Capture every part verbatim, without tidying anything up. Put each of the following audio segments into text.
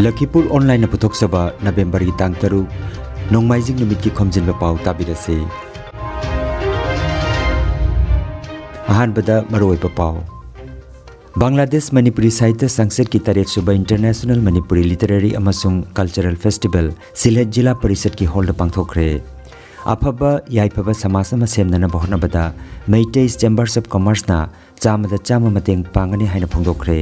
ꯂꯈꯤꯄꯨꯔ ꯑꯣꯟꯂꯥꯏꯟꯅ ꯄꯨꯊꯣꯛꯆꯕ ꯅꯕꯦꯝꯕꯔꯒꯤ ꯇꯥꯡ ꯇꯔꯨꯛ, ꯅꯣꯡꯃꯥꯏꯖꯤꯡ ꯅꯨꯃꯤꯠꯀꯤ ꯈꯣꯝꯖꯤꯟꯕ ꯄꯥꯎ ꯇꯥꯕꯤꯔꯁꯤ꯫ ꯑꯍꯥꯟꯕꯗ ꯃꯔꯨꯑꯣꯏꯕ ꯄꯥꯎ꯫ ꯕꯪꯒ꯭ꯂꯥꯗꯦꯁ ꯃꯅꯤꯄꯨꯔꯤ ꯁꯥꯍꯤꯇ꯭ꯌ ꯁꯪꯁꯠꯀꯤ ꯇꯔꯦꯠ ꯁꯨꯕ International Manipuri Literary ꯑꯃꯁꯨꯡ Cultural Festival ꯁꯤꯜꯍꯦꯠ ꯖꯤꯂꯥ ꯄꯔꯤꯁꯠꯀꯤ ꯍꯣꯜꯗ ꯄꯥꯡꯊꯣꯛꯈ꯭ꯔꯦ꯫ ꯑꯐꯕ ꯌꯥꯏꯐꯕ ꯁꯃꯥꯖ ꯑꯃ ꯁꯦꯝꯅꯅꯕ ꯍꯣꯠꯅꯕꯗ ꯃꯩꯇꯩ Chambers of Commerceꯅ ꯆꯥꯝꯃꯗ ꯆꯥꯝꯃ ꯃꯇꯦꯡ ꯄꯥꯡꯒꯅꯤ ꯍꯥꯏꯅ ꯐꯣꯡꯗꯣꯛꯈ꯭ꯔꯦ꯫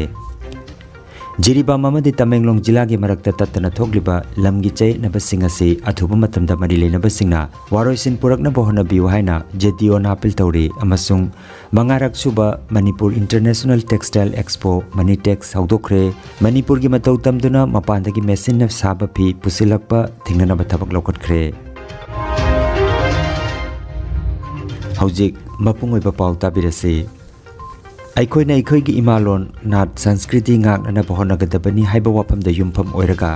ꯖꯤꯔꯤꯕꯥꯝ ꯑꯃꯗꯤ ꯇꯃꯦꯡꯂꯣꯡ ꯖꯤꯂꯥꯒꯤ ꯃꯔꯛꯇ ꯇꯠꯇꯅ ꯊꯣꯛꯂꯤꯕ ꯂꯝꯒꯤ ꯆꯌꯦꯠꯅꯕꯁꯤꯡ ꯑꯁꯤ ꯑꯊꯨꯕ ꯃꯇꯝꯗ ꯃꯔꯤ ꯂꯩꯅꯕꯁꯤꯡꯅ ꯋꯥꯔꯣꯏꯁꯤꯟ ꯄꯨꯔꯛꯅꯕ ꯍꯣꯠꯅꯕꯤꯌꯨ ꯍꯥꯏꯅ ꯖꯦꯗꯤꯑꯣꯅ ꯑꯥꯄꯤꯜ ꯇꯧꯔꯤ ꯑꯃꯁꯨꯡ ꯃꯉꯥꯔꯛ ꯁꯨꯕ ꯃꯅꯤꯄꯨꯔ International Textile Expo, ꯃꯅꯤꯇꯦꯛꯁ, ꯍꯧꯗꯣꯛꯈ꯭ꯔꯦ꯫ ꯃꯅꯤꯄꯨꯔꯒꯤ ꯃꯇꯧ ꯇꯝꯗꯨꯅ ꯃꯄꯥꯟꯗꯒꯤ ꯃꯦꯆꯤꯟꯅ ꯁꯥꯕ ꯐꯤ ꯄꯨꯁꯤꯜꯂꯛꯄ ꯊꯤꯡꯅꯅꯕ ꯊꯕꯛ ꯂꯧꯈꯠꯈ꯭ꯔꯦ꯫ ꯍꯧꯖꯤꯛ ꯃꯄꯨꯡ ꯑꯣꯏꯕ ꯄꯥꯎ ꯇꯥꯕꯤꯔꯁꯤ꯫ ꯑꯩꯈꯣꯏꯅ ꯑꯩꯈꯣꯏꯒꯤ ꯏꯃꯥꯂꯣꯟ, ꯅꯥꯠ, ꯁꯪꯁꯀ꯭ꯔꯤꯇꯤ ꯉꯥꯛꯅꯅꯕ ꯍꯣꯠꯅꯒꯗꯕꯅꯤ ꯍꯥꯏꯕ ꯋꯥꯐꯝꯗ ꯌꯨꯝꯐꯝ ꯑꯣꯏꯔꯒ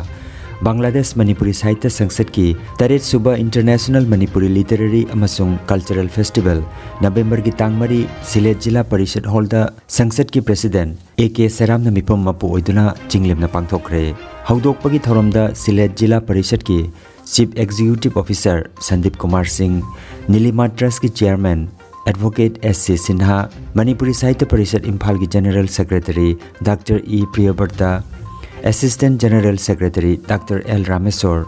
ꯕꯪꯒ꯭ꯂꯥꯗꯦꯁ ꯃꯅꯤꯄꯨꯔꯤ ꯁꯥꯍꯤꯇ꯭ꯌ ꯁꯪꯁꯠꯀꯤ ꯇꯔꯦꯠ ꯁꯨꯕ International Manipuri Literary ꯑꯃꯁꯨꯡ Cultural Festival ꯅꯕꯦꯝꯕꯔꯒꯤ ꯇꯥꯡ ꯃꯔꯤ ꯁꯤꯜꯍꯦꯠ ꯖꯤꯂꯥ ꯄꯔꯤꯁꯠ ꯍꯣꯜꯗ ꯁꯪꯁꯠꯀꯤ ꯄ꯭ꯔꯦꯁꯤꯗꯦꯟꯠ ꯑꯦ ꯀꯦ ꯁꯦꯔꯥꯝꯅ ꯃꯤꯐꯝ ꯃꯄꯨ ꯑꯣꯏꯗꯨꯅ ꯆꯤꯡꯂꯦꯝꯅ ꯄꯥꯡꯊꯣꯛꯈ꯭ꯔꯦ꯫ ꯍꯧꯗꯣꯛꯄꯒꯤ ꯊꯧꯔꯝꯗ ꯁꯤꯜꯍꯦꯠ ꯖꯤꯂꯥ ꯄꯔꯤꯁꯠꯀꯤ Chief Executive Officer Sandeep Kumar ꯁꯤꯡ, ꯅꯤꯂꯤꯃꯥ ꯇ꯭ꯔꯁꯀꯤ chairman advocate S C Sinha, Manipuri Sahitya Parishad ꯏꯝꯐꯥꯜꯒꯤ general secretary doctor E Priyobrata, assistant general secretary doctor L Rameshor,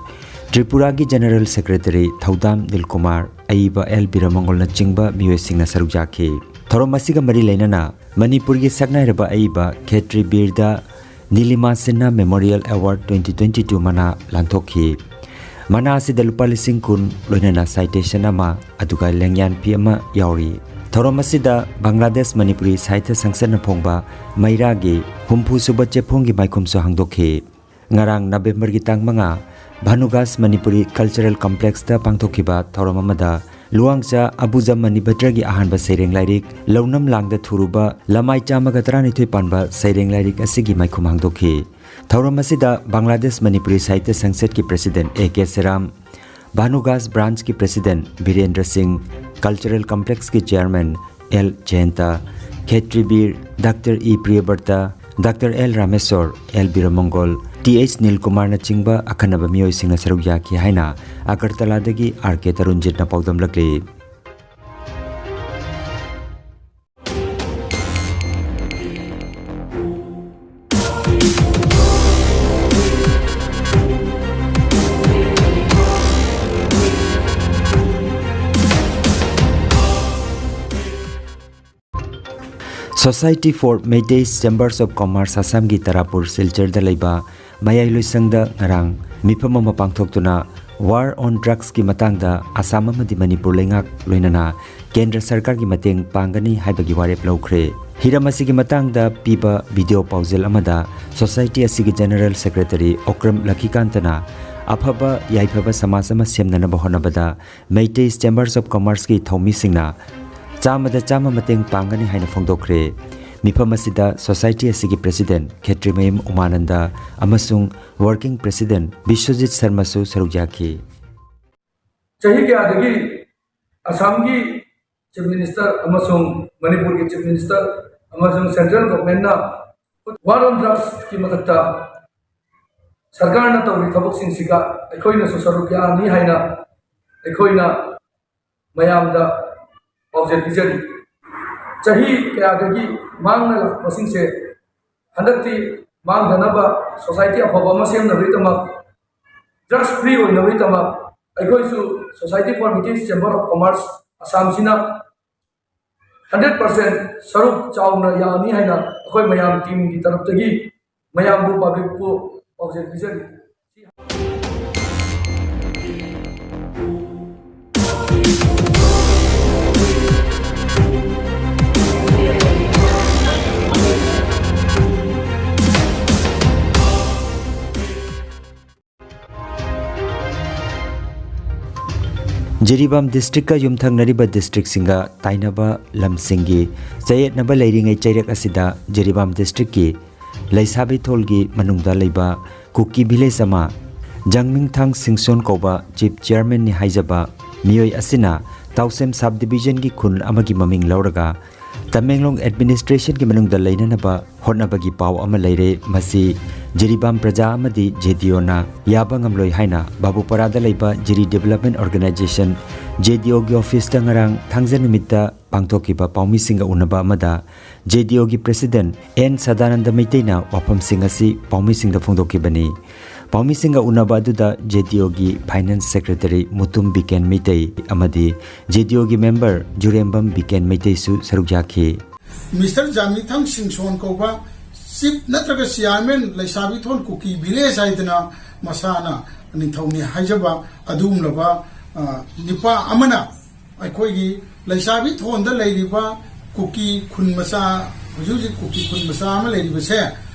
ꯇ꯭ꯔꯤꯄꯨꯔꯥꯒꯤ ꯖꯦꯅꯔꯦꯜ ꯁꯦꯀ꯭ꯔꯦꯇꯔꯤ ꯊꯧꯗꯥꯝ ꯅꯤꯜꯀꯨꯃꯥꯔ, ꯑꯏꯕ ꯑꯦꯜ ꯕꯤꯔꯃꯪꯒꯣꯜꯅꯆꯤꯡꯕ ꯃꯤꯑꯣꯏꯁꯤꯡꯅ ꯁꯔꯨꯛ ꯌꯥꯈꯤ꯫ ꯊꯧꯔꯝ ꯑꯁꯤꯒ ꯃꯔꯤ ꯂꯩꯅꯅ ꯃꯅꯤꯄꯨꯔꯒꯤ ꯁꯛꯅꯥꯏꯔꯕ ꯑꯏꯕ ꯈꯦꯇ꯭ꯔꯤ ꯕꯤꯔꯗ ꯅꯤꯂꯤꯃꯥ Sinha Memorial Award twenty twenty two ꯃꯅꯥ ꯂꯥꯟꯊꯣꯛꯈꯤ꯫ ꯃꯅꯥ ꯑꯁꯤꯗ ꯂꯨꯄꯥ ꯂꯤꯁꯤꯡ ꯀꯨꯟ ꯂꯣꯏꯅꯅ citation ꯑꯃ, ꯑꯗꯨꯒ ꯂꯦꯡꯌꯥꯟ ꯐꯤ ꯑꯃ ꯌꯥꯎꯔꯤ꯫ ꯊꯧꯔꯝ ꯑꯁꯤꯗ ꯕꯪꯒ꯭ꯂꯥꯗꯦꯁ ꯃꯅꯤꯄꯨꯔꯤ ꯁꯥꯍꯤꯇ꯭ꯌ ꯁꯪꯁꯠꯅ ꯐꯣꯡꯕ ꯃꯩꯔꯥꯒꯤ ꯍꯨꯝꯐꯨ ꯁꯨꯕ ꯆꯦꯐꯣꯡꯒꯤ ꯃꯥꯏꯈꯨꯝꯁꯨ ꯍꯥꯡꯗꯣꯛꯈꯤ꯫ ꯉꯔꯥꯡ ꯅꯕꯦꯝꯕꯔꯒꯤ ꯇꯥꯡ ꯃꯉꯥ, ꯚꯥꯅꯨꯒꯥꯁ ꯃꯅꯤꯄꯨꯔꯤ Cultural Complexꯇ ꯄꯥꯡꯊꯣꯛꯈꯤꯕ ꯊꯧꯔꯝ ꯑꯃꯗ ꯂꯨꯋꯥꯡꯆꯥ ꯑꯕꯨꯖꯝ ꯃꯅꯤꯚꯗ꯭ꯔꯒꯤ ꯑꯍꯥꯟꯕ ꯁꯩꯔꯦꯡ ꯂꯥꯏꯔꯤꯛ ꯂꯧꯅꯝ ꯂꯥꯡꯗ ꯊꯨꯔꯨꯕ ꯂꯃꯥꯏ ꯆꯥꯝꯃꯒ ꯇꯔꯥꯅꯤꯊꯣꯏ ꯄꯥꯟꯕ ꯁꯩꯔꯦꯡ ꯂꯥꯏꯔꯤꯛ ꯑꯁꯤꯒꯤ ꯃꯥꯏꯈꯨꯝ ꯍꯥꯡꯗꯣꯛꯈꯤ꯫ ꯊꯧꯔꯝ ꯑꯁꯤꯗ ꯕꯪꯒ꯭ꯂꯥꯗꯦꯁ ꯃꯅꯤꯄꯨꯔꯤ ꯁꯥꯍꯤꯇ꯭ꯌ ꯁꯪꯁꯠꯀꯤ president A K Sheram, Bhanugach ꯕ꯭ꯔꯥꯟꯆꯀꯤ ꯄ꯭ꯔꯦꯁꯤꯗꯦꯟꯠ ꯕꯤꯔꯦꯟꯗ꯭ꯔ ꯁꯤꯡ, Cultural Complexꯀꯤ chairman L Jayanta, Khetribir doctor E Priyobrata, doctor L Rameshor, L Biramangol, T H ꯅꯤꯜꯀꯨꯃꯥꯔꯅꯆꯤꯡꯕ ꯑꯈꯟꯅꯕ ꯃꯤꯑꯣꯏꯁꯤꯡꯅ ꯁꯔꯨꯛ ꯌꯥꯈꯤ ꯍꯥꯏꯅ ꯑꯒꯔꯇꯂꯥꯗꯒꯤ ꯑꯥꯔ ꯀꯦ ꯇꯔꯨꯟꯖꯤꯠꯅ ꯄꯥꯎꯗꯝꯂꯛꯂꯤ꯫ Society for Meiteis Chambers of Commerce ꯑꯁꯥꯝꯒꯤ ꯇꯔꯥꯄꯨꯔ ꯁꯤꯜꯆꯔꯗ ꯂꯩꯕ ꯃꯌꯥꯏ ꯂꯣꯏꯁꯪꯗ ꯉꯔꯥꯡ ꯃꯤꯐꯝ ꯑꯃ ꯄꯥꯡꯊꯣꯛꯇꯨꯅ War on Drugsꯀꯤ ꯃꯇꯥꯡꯗ ꯑꯁꯥꯝ ꯑꯃꯗꯤ ꯃꯅꯤꯄꯨꯔ ꯂꯩꯉꯥꯛ ꯂꯣꯏꯅꯅ ꯀꯦꯟꯗ꯭ꯔ ꯁꯔꯀꯥꯔꯒꯤ ꯃꯇꯦꯡ ꯄꯥꯡꯒꯅꯤ ꯍꯥꯏꯕꯒꯤ ꯋꯥꯔꯦꯞ ꯂꯧꯈ꯭ꯔꯦ꯫ ꯍꯤꯔꯝ ꯑꯁꯤꯒꯤ ꯃꯇꯥꯡꯗ ꯄꯤꯕ ꯚꯤꯗꯤꯑꯣ ꯄꯥꯎꯖꯦꯜ ꯑꯃꯗ ꯁꯣꯁꯥꯏꯇꯤ ꯑꯁꯤꯒꯤ ꯖꯦꯅꯔꯦꯜ ꯁꯦꯀ꯭ꯔꯦꯇꯔꯤ ꯑꯣꯀ꯭ꯔꯝ ꯂꯈꯤꯀꯥꯟꯇꯅ ꯑꯐꯕ ꯌꯥꯏꯐꯕ ꯁꯃꯥꯖ ꯑꯃ ꯁꯦꯝꯅꯅꯕ ꯍꯣꯠꯅꯕꯗ ꯃꯩꯇꯩ Chambers of Commerceꯀꯤ ꯊꯧꯃꯤꯁꯤꯡꯅ ꯆꯥꯝꯃꯗ ꯆꯥꯝꯃ ꯃꯇꯦꯡ ꯄꯥꯡꯒꯅꯤ ꯍꯥꯏꯅ ꯐꯣꯡꯗꯣꯛꯈ꯭ꯔꯦ꯫ ꯃꯤꯐꯝ ꯑꯁꯤꯗ ꯁꯣꯁꯥꯏꯇꯤ ꯑꯁꯤꯒꯤ ꯄ꯭ꯔꯦꯁꯤꯗꯦꯟꯠ ꯈꯦꯇ꯭ꯔꯤꯃꯌꯨꯝ ꯎꯃꯥꯅꯟꯗ ꯑꯃꯁꯨꯡ ꯋꯥꯔꯀꯤꯡ ꯄ꯭ꯔꯦꯁꯤꯗꯦꯟꯠ ꯕꯤꯁ꯭ꯋꯖꯤꯠ ꯁꯔꯃꯁꯨ ꯁꯔꯨꯛ ꯌꯥꯈꯤ꯫ ꯆꯍꯤ ꯀꯌꯥꯗꯒꯤ ꯑꯁꯥꯝꯒꯤ ꯆꯤꯐ ꯃꯤꯅꯤꯁꯇꯔ ꯑꯃꯁꯨꯡ ꯃꯅꯤꯄꯨꯔꯒꯤ ꯆꯤꯐ ꯃꯤꯅꯤꯁꯇꯔ ꯑꯃꯁꯨꯡ ꯁꯦꯟꯇ꯭ꯔꯦꯜ ꯒꯣꯚꯔꯟꯃꯦꯟꯠꯅ War on Drugsꯀꯤ ꯃꯊꯛꯇ ꯁꯔꯀꯥꯔꯅ ꯇꯧꯔꯤ ꯊꯕꯛꯁꯤꯡꯁꯤꯒ ꯑꯩꯈꯣꯏꯅꯁꯨ ꯁꯔꯨꯛ ꯌꯥꯅꯤ ꯍꯥꯏꯅ ꯑꯩꯈꯣꯏꯅ ꯃꯌꯥꯝꯗ ꯄꯥꯎꯖꯦꯜ ꯄꯤꯖꯔꯤ꯫ ꯆꯍꯤ ꯀꯌꯥꯗꯒꯤ ꯃꯥꯡꯅ ꯂꯥꯛꯄꯁꯤꯡꯁꯦ ꯍꯟꯗꯛꯇꯤ ꯃꯥꯡꯗꯅꯕ, ꯁꯣꯁꯥꯏꯇꯤ ꯑꯐꯕ ꯑꯃ ꯁꯦꯝꯅꯕꯒꯤꯗꯃꯛ, ꯗ꯭ꯔꯒꯁ ꯐ꯭ꯔꯤ ꯑꯣꯏꯅꯕꯒꯤꯗꯃꯛ ꯑꯩꯈꯣꯏꯁꯨ Society for Meiteis Chamber of Commerce ꯑꯁꯥꯝꯁꯤꯅ ꯍꯟꯗ꯭ꯔꯦꯠ ꯄꯥꯔꯁꯦꯟꯠ ꯁꯔꯨꯛ ꯆꯥꯎꯅ ꯌꯥꯅꯤ ꯍꯥꯏꯅ ꯑꯩꯈꯣꯏ ꯃꯌꯥꯝ ꯇꯤꯝꯒꯤ ꯇꯔꯞꯇꯒꯤ ꯃꯌꯥꯝꯕꯨ, ꯄꯕ꯭ꯂꯤꯛꯄꯨ ꯄꯥꯎꯖꯦꯜ ꯄꯤꯖꯔꯤ꯫ ꯖꯤꯔꯤꯕꯥꯝ ꯗꯤꯁꯇ꯭ꯔꯤꯛꯀ ꯌꯨꯝꯊꯪꯅꯔꯤꯕ ꯗꯤꯁꯇ꯭ꯔꯤꯛꯁꯤꯡꯒ ꯇꯥꯏꯅꯕ ꯂꯝꯁꯤꯡꯒꯤ ꯆꯌꯦꯠꯅꯕ ꯂꯩꯔꯤꯉꯩ ꯆꯩꯔꯛ ꯑꯁꯤꯗ ꯖꯤꯔꯤꯕꯥꯝ ꯗꯤꯁꯇ꯭ꯔꯤꯛꯀꯤ ꯂꯩꯁꯥꯕꯤꯊꯣꯜꯒꯤ ꯃꯅꯨꯡꯗ ꯂꯩꯕ ꯀꯨꯀꯤ ꯚꯤꯂꯦꯖ ꯑꯃ ꯖꯪꯃꯤꯡꯊꯥꯡ ꯁꯤꯡꯁꯣꯟ ꯀꯧꯕ ꯆꯤꯐ ꯆꯤꯌꯔꯃꯦꯟꯅꯤ ꯍꯥꯏꯖꯕ ꯃꯤꯑꯣꯏ ꯑꯁꯤꯅ ꯇꯥꯎꯁꯦꯝ ꯁꯕ ꯗꯤꯕꯤꯖꯟꯒꯤ ꯈꯨꯟ ꯑꯃꯒꯤ ꯃꯃꯤꯡ ꯂꯧꯔꯒ ꯇꯃꯦꯡꯂꯣꯡ ꯑꯦꯗꯃꯤꯅꯤꯁꯇ꯭ꯔꯦꯁꯟꯒꯤ ꯃꯅꯨꯡꯗ ꯂꯩꯅꯅꯕ ꯍꯣꯠꯅꯕꯒꯤ ꯄꯥꯎ ꯑꯃ ꯂꯩꯔꯦ꯫ ꯃꯁꯤ ꯖꯤꯔꯤꯕꯥꯝ ꯄ꯭ꯔꯖꯥ ꯑꯃꯗꯤ ꯖꯦ ꯗꯤ ꯑꯣꯅ ꯌꯥꯕ ꯉꯝꯂꯣꯏ ꯍꯥꯏꯅ ꯕꯥꯕꯨꯄꯥꯔꯥꯗ ꯂꯩꯕ ꯖꯤꯔꯤ ꯗꯤꯕꯦꯂꯞꯃꯦꯟ ꯑꯣꯔꯒꯅꯥꯏꯖꯦꯁꯟ, ꯖꯦ ꯗꯤ ꯑꯣꯒꯤ ꯑꯣꯐꯤꯁꯇ ꯉꯔꯥꯡ ꯊꯥꯡꯖ ꯅꯨꯃꯤꯠꯇ ꯄꯥꯡꯊꯣꯛꯈꯤꯕ ꯄꯥꯎꯃꯤꯁꯤꯡꯒ ꯎꯅꯕ ꯑꯃꯗ ꯖꯦ ꯗꯤ ꯑꯣꯒꯤ ꯄ꯭ꯔꯦꯁꯤꯗꯦꯟꯠ ꯑꯦꯟ ꯁꯗꯥꯅꯟꯗ ꯃꯩꯇꯩꯅ ꯋꯥꯐꯝꯁꯤꯡ ꯑꯁꯤ ꯄꯥꯎꯃꯤꯁꯤꯡꯗ ꯐꯣꯡꯗꯣꯛꯈꯤꯕꯅꯤ꯫ ꯄꯥꯎꯃꯤꯁꯤꯡꯒ ꯎꯅꯕ ꯑꯗꯨꯗ ꯖꯦ ꯗꯤ ꯑꯣꯒꯤ ꯐꯥꯏꯅꯥꯟꯁ ꯁꯦꯀ꯭ꯔꯦꯇꯔꯤ ꯃꯨꯇꯨꯝ ꯕꯤꯀꯦꯟ ꯃꯩꯇꯩ ꯑꯃꯗꯤ ꯖꯦ ꯗꯤ ꯑꯣꯒꯤ ꯃꯦꯝꯕꯔ ꯖꯨꯔꯦꯝꯕꯝ ꯕꯤꯀꯦꯟ ꯃꯩꯇꯩꯁꯨ ꯁꯔꯨꯛ ꯌꯥꯈꯤ꯫ ꯃꯤꯁꯇꯔ ꯖꯥꯃꯤꯊꯪ ꯁꯤꯡꯁꯣꯟ ꯀꯧꯕ ꯆꯤꯐ ꯅꯠꯇ꯭ꯔꯒ ꯆꯤꯌꯥꯔꯃꯦꯟ ꯂꯩꯁꯥꯕꯤ ꯊꯣꯟ ꯀꯨꯀꯤ ꯚꯤꯂꯦꯖ ꯍꯥꯏꯗꯅ ꯃꯁꯥꯅ ꯅꯤꯡꯊꯧꯅꯤ ꯍꯥꯏꯖꯕ ꯑꯗꯨꯒꯨꯝꯂꯕ, ꯑ, ꯅꯨꯄꯥ ꯑꯃꯅ ꯑꯩꯈꯣꯏꯒꯤ ꯂꯩꯁꯥꯕꯤ ꯊꯣꯟꯗ ꯂꯩꯔꯤꯕ ꯀꯨꯀꯤ ꯈꯨꯟ ꯃꯆꯥ, ꯍꯧꯖꯤꯛ ꯍꯧꯖꯤꯛ ꯀꯨꯀꯤ ꯈꯨꯟ ꯃꯆꯥ ꯑꯃ ꯂꯩꯔꯤꯕꯁꯦ,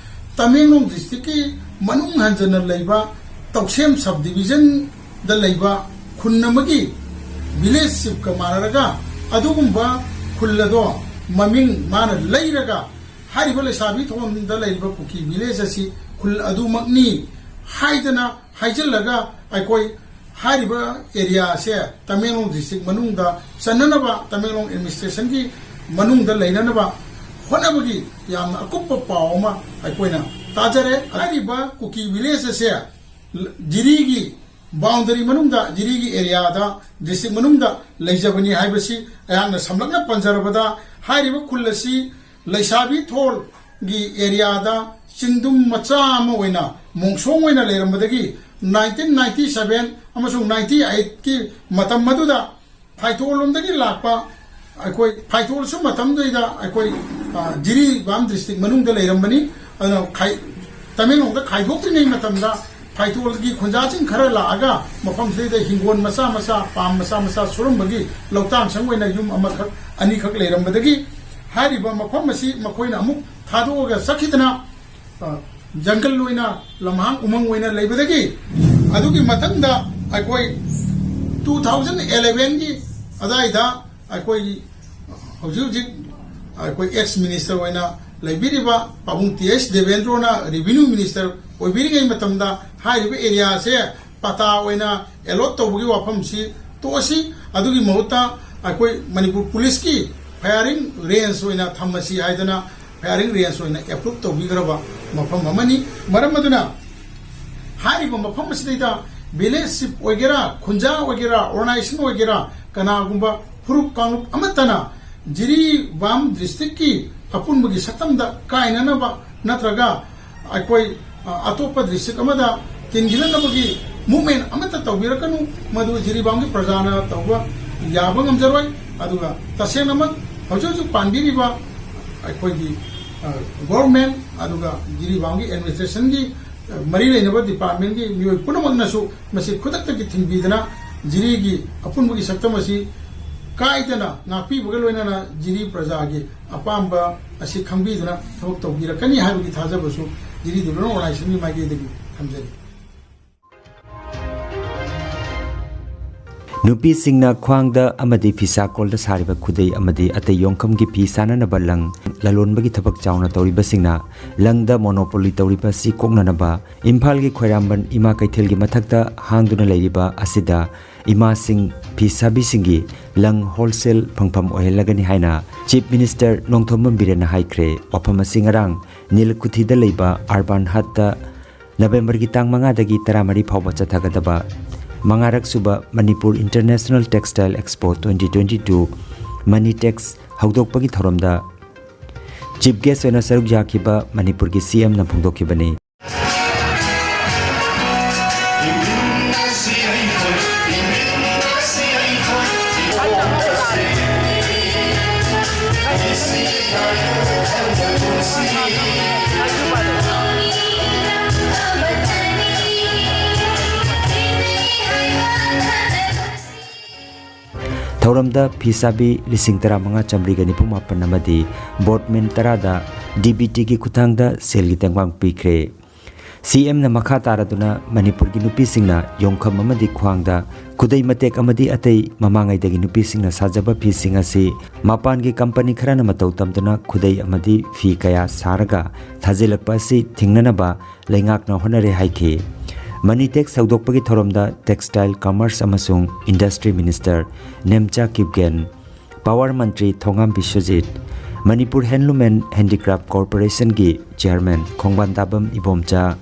ꯇꯃꯦꯡꯂꯣꯡ ꯗꯤꯁꯇ꯭ꯔꯤꯛꯀꯤ ꯃꯅꯨꯡ ꯍꯟꯖꯟꯅ ꯂꯩꯕ ꯇꯧꯁꯦꯝ ꯁꯕ ꯗꯤꯕꯤꯖꯟꯗ ꯂꯩꯕ ꯈꯨꯟ ꯑꯃꯒꯤ ꯚꯤꯂꯦꯖ ꯆꯤꯐꯀ ꯃꯥꯟꯅꯔꯒ ꯑꯗꯨꯒꯨꯝꯕ ꯈꯨꯜ ꯑꯗꯣ ꯃꯃꯤꯡ ꯃꯥꯅ ꯂꯩꯔꯒ ꯍꯥꯏꯔꯤꯕ ꯂꯩꯁꯥꯕꯤ ꯊꯣꯟꯗ ꯂꯩꯔꯤꯕ ꯀꯨꯀꯤ ꯚꯤꯂꯦꯖ ꯑꯁꯤ ꯈꯨꯜ ꯑꯗꯨꯃꯛꯅꯤ ꯍꯥꯏꯗꯅ ꯍꯥꯏꯖꯤꯜꯂꯒ ꯑꯩꯈꯣꯏ ꯍꯥꯏꯔꯤꯕ ꯑꯦꯔꯤꯌꯥꯁꯦ ꯇꯃꯦꯡꯂꯣꯡ ꯗꯤꯁꯇ꯭ꯔꯤꯛ ꯃꯅꯨꯡꯗ ꯆꯟꯅꯅꯕ, ꯇꯃꯦꯡꯂꯣꯡ ꯑꯦꯗꯃꯤꯅꯤꯁꯇ꯭ꯔꯦꯁꯟꯒꯤ ꯃꯅꯨꯡꯗ ꯂꯩꯅꯅꯕ ꯍꯣꯠꯅꯕꯒꯤ ꯌꯥꯝꯅ ꯑꯀꯨꯞꯄ ꯄꯥꯎ ꯑꯃ ꯑꯩꯈꯣꯏꯅ ꯇꯥꯖꯔꯦ꯫ ꯍꯥꯏꯔꯤꯕ ꯀꯨꯀꯤ ꯚꯤꯂꯦꯖ ꯑꯁꯦ ꯖꯤꯔꯤꯒꯤ ꯕꯥꯎꯟꯗꯔꯤ ꯃꯅꯨꯡꯗ, ꯖꯤꯔꯤꯒꯤ ꯑꯦꯔꯤꯌꯥꯗ, ꯗꯤꯁꯇ꯭ꯔꯤꯛ ꯃꯅꯨꯡꯗ ꯂꯩꯖꯕꯅꯤ ꯍꯥꯏꯕꯁꯤ ꯑꯩꯍꯥꯛꯅ ꯁꯝꯂꯞꯅ ꯄꯟꯖꯔꯕꯗ, ꯍꯥꯏꯔꯤꯕ ꯈꯨꯜ ꯑꯁꯤ ꯂꯩꯁꯥꯕꯤ ꯊꯣꯜꯒꯤ ꯑꯦꯔꯤꯌꯥꯗ ꯆꯤꯡꯗꯨꯝ ꯃꯆꯥ ꯑꯃ ꯑꯣꯏꯅ ꯃꯣꯡꯁꯣꯡ ꯑꯣꯏꯅ ꯂꯩꯔꯝꯕꯗꯒꯤ nineteen ninety seven ꯑꯃꯁꯨꯡ ninety eight ꯀꯤ ꯃꯇꯝ ꯑꯗꯨꯗ ꯐꯥꯏꯊꯣꯜ ꯂꯣꯝꯗꯒꯤ ꯂꯥꯛꯄ ꯑꯩꯈꯣꯏ ꯐꯥꯏꯊꯣꯜꯁꯨ ꯃꯇꯝꯗꯨꯗ ꯑꯩꯈꯣꯏ, ꯑ, ꯖꯤꯔꯤꯕꯥꯝ ꯗꯤꯁꯇ꯭ꯔꯤꯛ ꯃꯅꯨꯡꯗ ꯂꯩꯔꯝꯕꯅꯤ꯫ ꯑꯗꯨꯅ ꯈꯥꯏ-, ꯇꯃꯦꯡꯂꯣꯡꯗ ꯈꯥꯏꯗꯣꯛꯇ꯭ꯔꯤꯉꯩ ꯃꯇꯝꯗ ꯐꯥꯏꯊꯣꯜꯒꯤ ꯈꯨꯟꯖꯥꯁꯤꯡ ꯈꯔ ꯂꯥꯛꯑꯒ ꯃꯐꯝꯁꯤꯗꯩꯗ ꯍꯤꯡꯒꯣꯜ ꯃꯆꯥ ꯃꯆꯥ, ꯄꯥꯝ ꯃꯆꯥ ꯃꯆꯥ ꯁꯨꯔꯝꯕꯒꯤ ꯂꯧꯇꯥꯡ ꯁꯪ ꯑꯣꯏꯅ ꯌꯨꯝ ꯑꯃꯈꯛ ꯑꯅꯤꯈꯛ ꯂꯩꯔꯝꯕꯗꯒꯤ ꯍꯥꯏꯔꯤꯕ ꯃꯐꯝ ꯑꯁꯤ ꯃꯈꯣꯏꯅ ꯑꯃꯨꯛ ꯊꯥꯗꯣꯛꯑꯒ ꯆꯠꯈꯤꯗꯅ, ꯑ, ꯖꯪꯒꯜ ꯑꯣꯏꯅ, ꯂꯝꯍꯥꯡ ꯎꯃꯪ ꯑꯣꯏꯅ ꯂꯩꯕꯗꯒꯤ ꯑꯗꯨꯒꯤ ꯃꯊꯪꯗ ꯑꯩꯈꯣꯏ two thousand eleven ꯒꯤ ꯑꯗꯥꯏꯗ ꯑꯩꯈꯣꯏ ꯍꯧꯖꯤꯛ ꯍꯧꯖꯤꯛ ꯑꯩꯈꯣꯏ ꯑꯦꯛꯁ ꯃꯤꯅꯤꯁꯇꯔ ꯑꯣꯏꯅ ꯂꯩꯕꯤꯔꯤꯕ ꯄꯥꯕꯨꯡ ꯇꯤ ꯑꯩꯆ ꯗꯦꯕꯦꯟꯗ꯭ꯔꯣꯅ ꯔꯦꯚꯤꯅ꯭ꯌꯨ ꯃꯤꯅꯤꯁꯇꯔ ꯑꯣꯏꯕꯤꯔꯤꯉꯩ ꯃꯇꯝꯗ ꯍꯥꯏꯔꯤꯕ ꯑꯦꯔꯤꯌꯥꯁꯦ ꯄꯇꯥ ꯑꯣꯏꯅ ꯑꯦꯂꯣꯠ ꯇꯧꯕꯒꯤ ꯋꯥꯐꯝꯁꯤ ꯇꯣꯛꯑꯁꯤ, ꯑꯗꯨꯒꯤ ꯃꯍꯨꯠꯇ ꯑꯩꯈꯣꯏ ꯃꯅꯤꯄꯨꯔ ꯄꯨꯂꯤꯁꯀꯤ ꯐꯥꯌꯔꯤꯡ ꯔꯦꯟꯖ ꯑꯣꯏꯅ ꯊꯝꯃꯁꯤ ꯍꯥꯏꯗꯅ ꯐꯥꯌꯔꯤꯡ ꯔꯦꯟꯖ ꯑꯣꯏꯅ ꯑꯦꯄ꯭ꯔꯨꯞ ꯇꯧꯕꯤꯈ꯭ꯔꯕ ꯃꯐꯝ ꯑꯃꯅꯤ꯫ ꯃꯔꯝ ꯑꯗꯨꯅ ꯍꯥꯏꯔꯤꯕ ꯃꯐꯝ ꯑꯁꯤꯗꯩꯗ ꯚꯤꯂꯦꯖ ꯆꯤꯐ ꯑꯣꯏꯒꯦꯔꯥ, ꯈꯨꯟꯖꯥ ꯑꯣꯏꯒꯦꯔꯥ, ꯑꯣꯔꯒꯅꯥꯏꯖꯦꯁꯟ ꯑꯣꯏꯒꯦꯔꯥ, ꯀꯅꯥꯒꯨꯝꯕ ꯐꯨꯔꯨꯞ ꯀꯥꯡꯂꯨꯞ ꯑꯃꯠꯇꯅ ꯖꯤꯔꯤꯕꯥꯝ ꯗꯤꯁꯇ꯭ꯔꯤꯛꯀꯤ ꯑꯄꯨꯟꯕꯒꯤ ꯁꯛꯇꯝꯗ ꯀꯥꯏꯅꯅꯕ ꯅꯠꯇ꯭ꯔꯒ ꯑꯩꯈꯣꯏ, ꯑ, ꯑꯇꯣꯞꯄ ꯗꯤꯁꯇ꯭ꯔꯤꯛ ꯑꯃꯗ ꯇꯤꯟꯈꯤꯅꯅꯕꯒꯤ ꯃꯨꯞꯃꯦꯟ ꯑꯃꯠꯇ ꯇꯧꯕꯤꯔꯛꯀꯅꯨ꯫ ꯃꯗꯨ ꯖꯤꯔꯤꯕꯥꯝꯒꯤ ꯄ꯭ꯔꯖꯥꯅ ꯇꯧꯕ ꯌꯥꯕ ꯉꯝꯖꯔꯣꯏ꯫ ꯑꯗꯨꯒ ꯇꯁꯦꯡꯅꯃꯛ ꯍꯧꯖꯤꯛ ꯍꯧꯖꯤꯛ ꯄꯥꯟꯕꯤꯔꯤꯕ ꯑꯩꯈꯣꯏꯒꯤ, ꯑ, ꯒꯣꯚꯔꯟꯃꯦꯟꯠ ꯑꯗꯨꯒ ꯖꯤꯔꯤꯕꯥꯝꯒꯤ ꯑꯦꯗꯃꯤꯅꯤꯁꯇ꯭ꯔꯦꯁꯟꯒꯤ, ꯑ, ꯃꯔꯤ ꯂꯩꯅꯕ ꯗꯤꯄꯥꯔꯠꯃꯦꯟꯠꯀꯤ ꯃꯤꯑꯣꯏ ꯄꯨꯝꯅꯃꯛꯅꯁꯨ ꯃꯁꯤ ꯈꯨꯗꯛꯇꯒꯤ ꯊꯤꯡꯕꯤꯗꯨꯅ ꯖꯤꯔꯤꯒꯤ ꯑꯄꯨꯟꯕꯒꯤ ꯁꯛꯇꯝ ꯑꯁꯤ ꯀꯥꯏꯗꯅ ꯉꯥꯛꯄꯤꯕꯒ ꯂꯣꯏꯅꯅ ꯖꯤꯔꯤ ꯄ꯭ꯔꯖꯥꯒꯤ ꯑꯄꯥꯝꯕ ꯑꯁꯤ ꯈꯪꯕꯤꯗꯨꯅ ꯊꯕꯛ ꯇꯧꯕꯤꯔꯛꯀꯅꯤ ꯍꯥꯏꯕꯒꯤ ꯊꯥꯖꯕꯁꯨ ꯖꯤꯔꯤ ꯗꯤꯕ꯭ꯂꯞꯃꯦꯟꯠ ꯑꯣꯔꯒꯅꯥꯏꯖꯦꯁꯟꯒꯤ ꯃꯥꯏꯀꯩꯗꯒꯤ ꯊꯝꯖꯔꯤ꯫ ꯅꯨꯄꯤꯁꯤꯡꯅ ꯈ꯭ꯋꯥꯡꯗ ꯑꯃꯗꯤ ꯐꯤꯁꯥꯀꯣꯜꯗ ꯁꯥꯔꯤꯕ ꯈꯨꯗꯩ ꯑꯃꯗꯤ ꯑꯇꯩ ꯌꯣꯡꯈꯝꯒꯤ ꯐꯤ ꯁꯥꯅꯅꯕ ꯂꯪ ꯂꯂꯣꯟꯕꯒꯤ ꯊꯕꯛ ꯆꯥꯎꯅ ꯇꯧꯔꯤꯕꯁꯤꯡꯅ ꯂꯪꯗ ꯃꯣꯅꯣꯄꯣꯂꯤ ꯇꯧꯔꯤꯕ ꯑꯁꯤ ꯀꯣꯛꯅꯅꯕ ꯏꯝꯐꯥꯜꯒꯤ ꯈ꯭ꯋꯥꯏꯔꯝꯕꯟ ꯏꯃꯥ ꯀꯩꯊꯦꯜꯒꯤ ꯃꯊꯛꯇ ꯍꯥꯡꯗꯨꯅ ꯂꯩꯔꯤꯕ ꯑꯁꯤꯗ ꯏꯃꯥꯁꯤꯡ, ꯐꯤꯁꯥꯕꯤꯁꯤꯡꯒꯤ ꯂꯪ ꯍꯣꯜꯁꯦꯜ ꯐꯪꯐꯝ ꯑꯣꯏꯍꯜꯂꯒꯅꯤ ꯍꯥꯏꯅ ꯆꯤꯐ ꯃꯤꯅꯤꯁꯇꯔ ꯅꯣꯡꯊꯣꯝꯕꯝ ꯕꯤꯔꯦꯟꯅ ꯍꯥꯏꯈ꯭ꯔꯦ꯫ ꯋꯥꯐꯝ ꯑꯁꯤ ꯉꯔꯥꯡ ꯅꯤꯂꯀꯨꯊꯤꯗ ꯂꯩꯕ ꯑꯔꯕꯥꯟ ꯍꯠꯇ ꯅꯕꯦꯝꯕꯔꯒꯤ ꯇꯥꯡ ꯃꯉꯥꯗꯒꯤ ꯇꯔꯥꯃꯔꯤ ꯐꯥꯎꯕ ꯆꯠꯊꯒꯗꯕ ꯃꯉꯥꯔꯛ ꯁꯨꯕ Manipur international textile expo twenty twenty two ꯃꯅꯤ ꯇꯦꯛꯁ ꯍꯧꯗꯣꯛꯄꯒꯤ ꯊꯧꯔꯝꯗ ꯆꯤꯐ ꯒꯦꯁ ꯑꯣꯏꯅ ꯁꯔꯨꯛ ꯌꯥꯈꯤꯕ ꯃꯅꯤꯄꯨꯔꯒꯤ ꯁꯤ ꯑꯦꯝꯅ ꯐꯣꯡꯗꯣꯛꯈꯤꯕꯅꯤ꯫ ꯊꯧꯔꯝꯗ ꯐꯤꯁꯥꯕꯤ ꯂꯤꯁꯤꯡ ꯇꯔꯥꯃꯉꯥ ꯆꯥꯃꯔꯤꯒ ꯅꯤꯐꯨ ꯃꯥꯄꯟ ꯑꯃꯗꯤ ꯕꯣꯠꯃꯦꯟ ꯇꯔꯥꯗ ꯗꯤꯕꯤꯇꯤꯒꯤ ꯈꯨꯠꯊꯥꯡꯗ ꯁꯦꯜꯒꯤ ꯇꯦꯡꯕꯥꯡ ꯄꯤꯈ꯭ꯔꯦ꯫ ꯁꯤ ꯑꯦꯝꯅ ꯃꯈꯥ ꯇꯥꯔꯗꯨꯅ ꯃꯅꯤꯄꯨꯔꯒꯤ ꯅꯨꯄꯤꯁꯤꯡꯅ ꯌꯣꯡꯈꯝ ꯑꯃꯗꯤ ꯈ꯭ꯋꯥꯡꯗ ꯈꯨꯗꯩ ꯃꯇꯦꯛ ꯑꯃꯗꯤ ꯑꯇꯩ ꯃꯃꯥꯡꯉꯩꯗꯒꯤ ꯅꯨꯄꯤꯁꯤꯡꯅ ꯁꯥꯖꯕ ꯐꯤꯁꯤꯡ ꯑꯁꯤ ꯃꯄꯥꯟꯒꯤ ꯀꯝꯄꯅꯤ ꯈꯔꯅ ꯃꯇꯧ ꯇꯝꯗꯨꯅ ꯈꯨꯗꯩ ꯑꯃꯗꯤ ꯐꯤ ꯀꯌꯥ ꯁꯥꯔꯒ ꯊꯥꯖꯤꯜꯂꯛꯄ ꯑꯁꯤ ꯊꯤꯡꯅꯅꯕ ꯂꯩꯉꯥꯛꯅ ꯍꯣꯠꯅꯔꯦ ꯍꯥꯏꯈꯤ꯫ ꯃꯅꯤ ꯇꯦꯛꯁ ꯍꯧꯗꯣꯛꯄꯒꯤ ꯊꯧꯔꯝꯗ ꯇꯦꯛꯁꯇꯥꯏꯜ, ꯀꯃꯔꯁ ꯑꯃꯁꯨꯡ industry minister Nemcha Kipgen, power ꯃꯟꯇ꯭ꯔꯤ Thongam Biswajit, Manipur Handloom and Handicraft Corporationꯒꯤ Chairman Khongbantabam Ibomcha,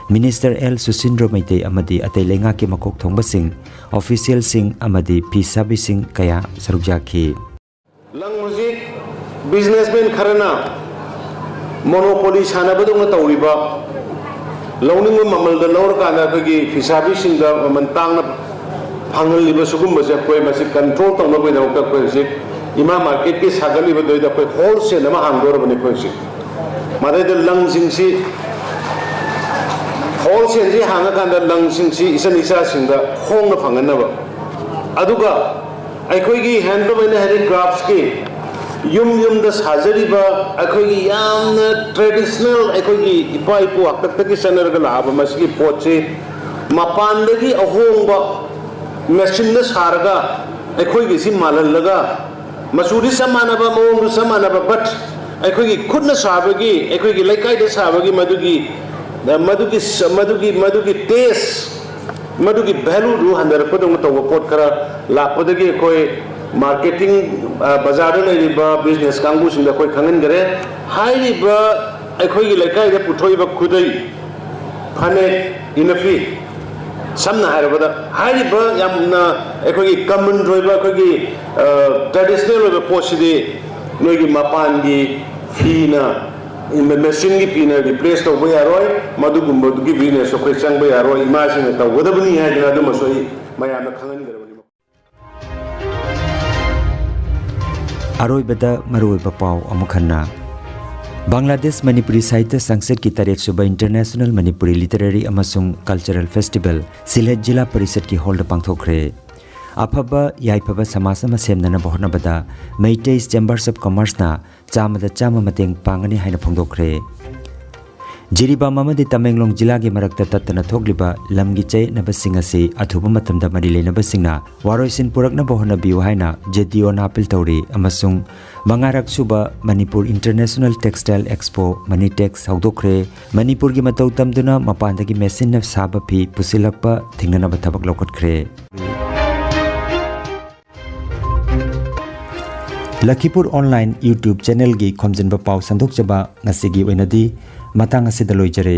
Minister L Susindro Meitei ꯑꯃꯗꯤ ꯑꯇꯩ ꯂꯩꯉꯥꯛꯀꯤ ꯃꯀꯣꯛ ꯊꯣꯡꯕꯁꯤꯡ, officialꯁꯤꯡ ꯑꯃꯗꯤ ꯐꯤ ꯁꯥꯕꯤꯁꯤꯡ ꯀꯌꯥ ꯁꯔꯨꯛ ꯌꯥꯈꯤ꯫ ꯂꯪ ꯍꯧꯖꯤꯛ businessman ꯈꯔꯅ monopoly ꯁꯥꯟꯅꯕꯗꯧꯅ ꯇꯧꯔꯤꯕ, ꯂꯧꯅꯤꯡꯕ ꯃꯃꯜꯗ ꯂꯧꯔꯀꯥꯟꯗ ꯑꯩꯈꯣꯏꯒꯤ ꯐꯤꯁꯥꯕꯤꯁꯤꯡꯗ ꯃꯃꯜ ꯇꯥꯡꯅ ꯐꯪꯍꯜꯂꯤꯕ ꯁꯤꯒꯨꯝꯕꯁꯦ ꯑꯩꯈꯣꯏ ꯃꯁꯤ control ꯇꯧꯅꯕꯒꯤꯗꯃꯛꯇ ꯑꯩꯈꯣꯏ ꯍꯧꯖꯤꯛ ꯏꯃꯥ marketꯀꯤ ꯁꯥꯒꯠꯂꯤꯕꯗꯩꯗ ꯑꯩꯈꯣꯏ wholesale ꯑꯃ ꯍꯥꯡꯗꯣꯔꯕꯅꯤ ꯑꯩꯈꯣꯏ ꯍꯧꯖꯤꯛ꯫ ꯃꯗꯩꯗ ꯂꯪꯁꯤꯡꯁꯤ, wholesaleꯁꯤ ꯍꯥꯡꯉꯀꯥꯟꯗ ꯂꯪꯁꯤꯡꯁꯤ ꯏꯆꯟ ꯏꯆꯥꯁꯤꯡꯗ ꯍꯣꯡꯅ ꯐꯪꯍꯟꯅꯕ, ꯑꯗꯨꯒ ꯑꯩꯈꯣꯏꯒꯤ Handloom and Handicraftsꯀꯤ ꯌꯨꯝ ꯌꯨꯝꯗ ꯁꯥꯖꯔꯤꯕ ꯑꯩꯈꯣꯏꯒꯤ ꯌꯥꯝꯅ traditional, ꯑꯩꯈꯣꯏꯒꯤ ꯏꯄꯥ ꯏꯄꯨ ꯍꯥꯛꯇꯛꯇꯒꯤ ꯆꯠꯅꯔꯒ ꯂꯥꯛꯑꯕ ꯃꯁꯤꯒꯤ ꯄꯣꯠꯁꯤ ꯃꯄꯥꯟꯗꯒꯤ ꯑꯍꯣꯡꯕ machineꯅ ꯁꯥꯔꯒ ꯑꯩꯈꯣꯏꯒꯤꯁꯤ ꯃꯥꯜꯍꯜꯂꯒ, ꯃꯆꯨꯗꯤ ꯆꯞ ꯃꯥꯟꯅꯕ, ꯃꯑꯣꯡꯗꯨ ꯆꯞ ꯃꯥꯟꯅꯕ, but ꯑꯩꯈꯣꯏꯒꯤ ꯈꯨꯠꯅ ꯁꯥꯕꯒꯤ, ꯑꯩꯈꯣꯏꯒꯤ ꯂꯩꯀꯥꯏꯗ ꯁꯥꯕꯒꯤ ꯃꯗꯨꯒꯤ, ꯃꯗꯨꯒꯤ, ꯃꯗꯨꯒꯤ, ꯃꯗꯨꯒꯤ taste, ꯃꯗꯨꯒꯤ valueꯗꯨ ꯍꯟꯊꯔꯛꯄꯗꯧꯅ ꯇꯧꯕ ꯄꯣꯠ ꯈꯔ ꯂꯥꯛꯄꯗꯒꯤ ꯑꯩꯈꯣꯏ marketing, ꯑ, ꯕꯖꯥꯔꯗ ꯂꯩꯔꯤꯕ business ꯀꯥꯡꯕꯨꯁꯤꯡꯗ ꯑꯩꯈꯣꯏ ꯈꯪꯍꯟꯈꯔꯦ꯫ ꯍꯥꯏꯔꯤꯕ ꯑꯩꯈꯣꯏꯒꯤ ꯂꯩꯀꯥꯏꯗ ꯄꯨꯊꯣꯛꯏꯕ ꯈꯨꯗꯩ, ꯐꯅꯦꯛ, ꯏꯅꯐꯤ, ꯁꯝꯅ ꯍꯥꯏꯔꯕꯗ ꯍꯥꯏꯔꯤꯕ ꯌꯥꯝꯅ ꯑꯩꯈꯣꯏꯒꯤ common ꯑꯣꯏꯕ ꯑꯩꯈꯣꯏꯒꯤ, ꯑ, traditional ꯑꯣꯏꯕ ꯄꯣꯠꯁꯤꯗꯤ ꯅꯣꯏꯒꯤ ꯃꯄꯥꯟꯒꯤ ꯐꯤꯅ, machineꯒꯤ ꯐꯤꯅ replace ꯇꯧꯕ ꯌꯥꯔꯣꯏ, ꯃꯗꯨꯒꯨꯝꯕꯗꯨꯒꯤ business ꯑꯩꯈꯣꯏ ꯆꯪꯕ ꯌꯥꯔꯣꯏ, ꯏꯃꯥꯁꯤꯡꯅ ꯇꯧꯒꯗꯕꯅꯤ ꯍꯥꯏꯗꯅ ꯑꯗꯨꯃꯁꯨ ꯑꯩ ꯃꯌꯥꯝꯗ ꯈꯪꯍꯟꯒꯗꯕꯅꯤ꯫ ꯑꯔꯣꯏꯕꯗ ꯃꯔꯨꯑꯣꯏꯕ ꯄꯥꯎ ꯑꯃꯨꯛ ꯍꯟꯅ꯫ ꯕꯪꯒ꯭ꯂꯥꯗꯦꯁ ꯃꯅꯤꯄꯨꯔꯤ ꯁꯥꯍꯤꯇ꯭ꯌ ꯁꯪꯁꯠꯀꯤ ꯇꯔꯦꯠ ꯁꯨꯕ International Manipuri Literary ꯑꯃꯁꯨꯡ Cultural Festival ꯁꯤꯜꯍꯦꯠ ꯖꯤꯂꯥ ꯄꯔꯤꯁꯠꯀꯤ ꯍꯣꯜꯗ ꯄꯥꯡꯊꯣꯛꯈ꯭ꯔꯦ꯫ ꯑꯐꯕ ꯌꯥꯏꯐꯕ ꯁꯃꯥꯖ ꯑꯃ ꯁꯦꯝꯅꯅꯕ ꯍꯣꯠꯅꯕꯗ Meiteis Chambers of Commerceꯅ ꯆꯥꯝꯃꯗ ꯆꯥꯝꯃ ꯃꯇꯦꯡ ꯄꯥꯡꯒꯅꯤ ꯍꯥꯏꯅ ꯐꯣꯡꯗꯣꯛꯈ꯭ꯔꯦ꯫ ꯖꯤꯔꯤꯕꯥꯝ ꯑꯃꯗꯤ ꯇꯃꯦꯡꯂꯣꯡ ꯖꯤꯂꯥꯒꯤ ꯃꯔꯛꯇ ꯇꯠꯇꯅ ꯊꯣꯛꯂꯤꯕ ꯂꯝꯒꯤ ꯆꯌꯦꯠꯅꯕꯁꯤꯡ ꯑꯁꯤ ꯑꯊꯨꯕ ꯃꯇꯝꯗ ꯃꯔꯤ ꯂꯩꯅꯕꯁꯤꯡꯅ ꯋꯥꯔꯣꯏꯁꯤꯟ ꯄꯨꯔꯛꯅꯕ ꯍꯣꯠꯅꯕꯤꯌꯨ ꯍꯥꯏꯅ ꯖꯦꯗꯤꯑꯣꯅ ꯑꯥꯄꯤꯜ ꯇꯧꯔꯤ ꯑꯃꯁꯨꯡ ꯃꯉꯥꯔꯛ ꯁꯨꯕ ꯃꯅꯤꯄꯨꯔ International Textile Expo, ꯃꯅꯤꯇꯦꯛꯁ, ꯍꯧꯗꯣꯛꯈ꯭ꯔꯦ꯫ ꯃꯅꯤꯄꯨꯔꯒꯤ ꯃꯇꯧ ꯇꯝꯗꯨꯅ ꯃꯄꯥꯟꯗꯒꯤ ꯃꯦꯆꯤꯟꯅ ꯁꯥꯕ ꯐꯤ ꯄꯨꯁꯤꯜꯂꯛꯄ ꯊꯤꯡꯅꯅꯕ ꯊꯕꯛ ꯂꯧꯈꯠꯈ꯭ꯔꯦ꯫ ꯂꯈꯤꯄꯨꯔ ꯑꯣꯟꯂꯥꯏꯟ YouTube ꯆꯦꯅꯦꯜꯒꯤ ꯈꯣꯝꯖꯤꯟꯕ ꯄꯥꯎ ꯁꯟꯗꯣꯛꯆꯕ ꯉꯁꯤꯒꯤ ꯑꯣꯏꯅꯗꯤ ꯃꯇꯥꯡ ꯑꯁꯤꯗ ꯂꯣꯏꯖꯔꯦ꯫